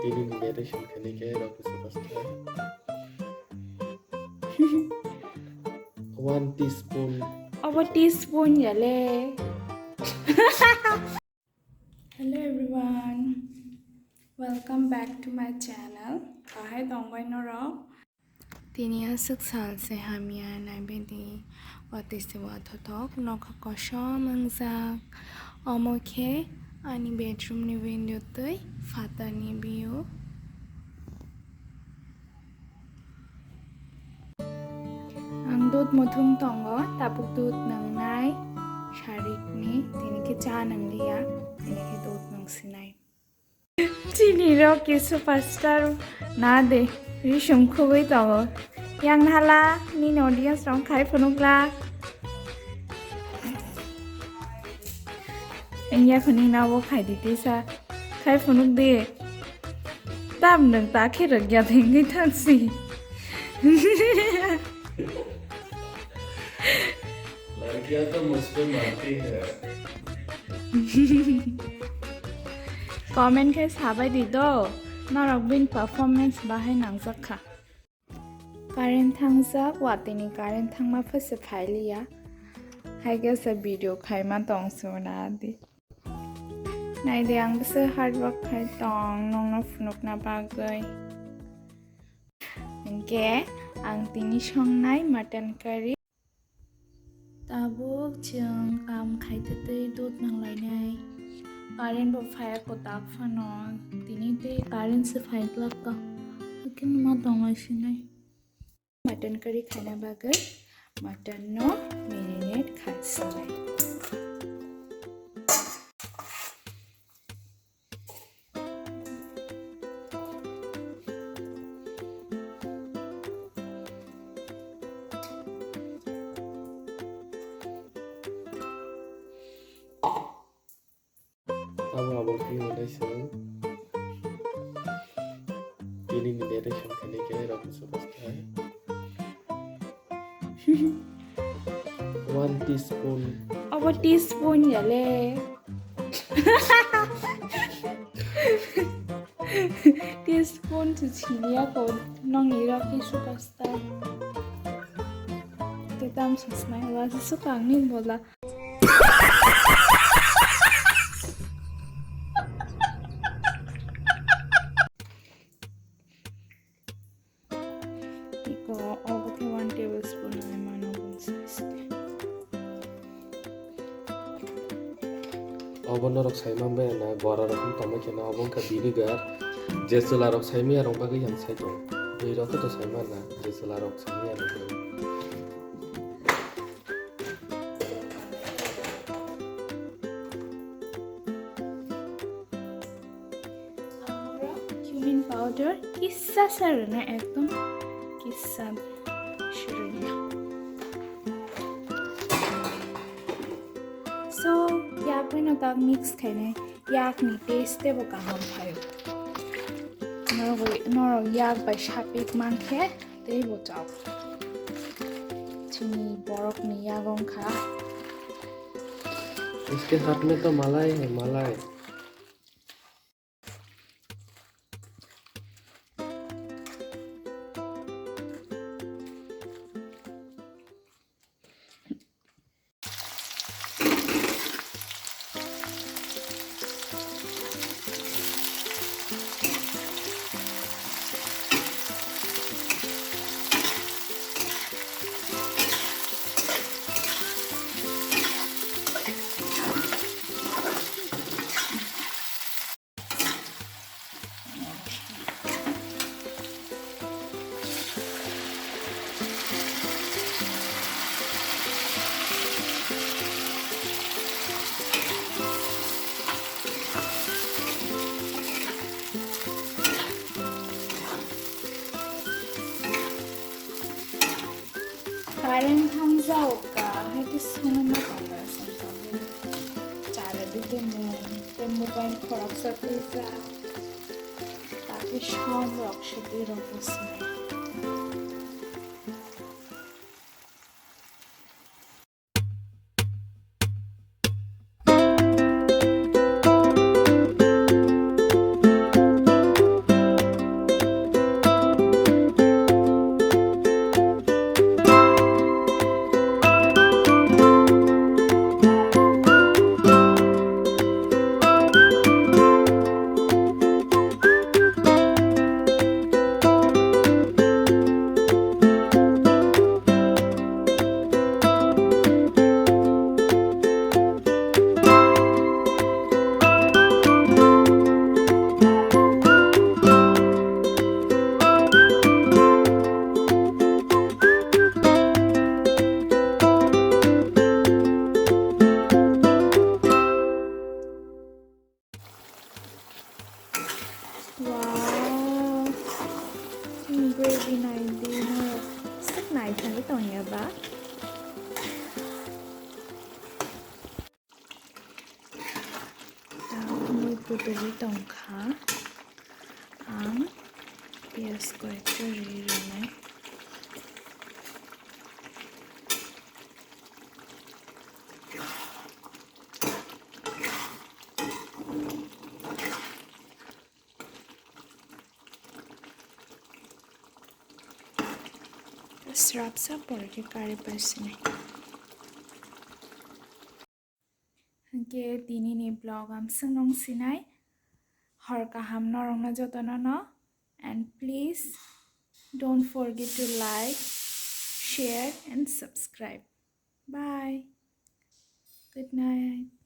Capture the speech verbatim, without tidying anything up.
Tini ni narration khainai khe Rocky Superstar. One teaspoon. Obo teaspoon ya le. Hello everyone, welcome back to my channel. Kahai tongbai norok. Tini aswk sal se hamya naibe di, watwi se wathothok, nokha kosom wngjak. Omo khe ani bedroom ni window twi phatar ni view. Ang dud muthung tongo, tabuk dud nwngnai sarikni, tini khe cha nwngliya, tini khe dud nwngsinai. Chini Rocky Superstar na de, risum khugwi tongo. Yang hala, nini audience rok khai phunukla. Engya khuni na bo khai di tisa. Khai phunuk di. Tam nung ta khe rwk ya thengwi thansi. लड़कियां तो मुझ पे मरती है। Comment khe sabai di do, norok bini performance bahai nangjak kha. Current thangjak, watwi ni current thangma phai se phailiya. Hai khe se video khaima tong suna di. Nai di, ang bwswk hard work khai tong, nongno phunukna bagwi. Hinkhe ang tini songnai mutton curry. Tabuk chwng kam khai twtwi dud nanglainai. Current bo phaiya kwtak phano. Tini tei current se phai glak ka. Haikhe ma tonglai sinai. Mutton curry khaina bagwi mutton no marinate kha sinai. Abo abo khe hwnwi chwng tini ni narration khainai khe Rocky Superstar. One teaspoon. Obo teaspoon ya le. Teaspoon se siniya ko nongni Rocky Superstar. Te tam sasnai wa se swkang ni bola. Iko obo khe one tablespoon nai mano bun size khe. Obo norok sai man bai na gora rok wng tongma khe na obo wngkha vinegar, je chwla rok sai manya rok bagwi yang sai tong. Bwrwi rok khe to sai man na je chwla rok sai manya rok bagwi. Cumin powder kisa sa rwna, ekdom kisa se rwna. So, yak bai no tak mix khainai, yakni taste teibo kaham phaio. Norok, norok yak bai sapik mankhe teibo chao. Chini borokni yak wngkha. इसके हाथ में तो माला ही है, माला है। Current thangjao ka, hai khe swnwi ma tongo, aswk tongwi. Chara di tongmung, tei mobile khoroksa twijak. Takhe som rok se twi rw bwswk. Wow, chini gravy nai di, no, swk naithok tongya ba. Tabuk mui putugwi tongkha. Ang piyaj koyekta ri rwnai. Srapsa pore khe kari pai sinai. Hwnkhe tinini vlog amswk nung sinai. Hor kaham norokno jotono no. And please don't forget to like, share and subscribe. Bye. Good night.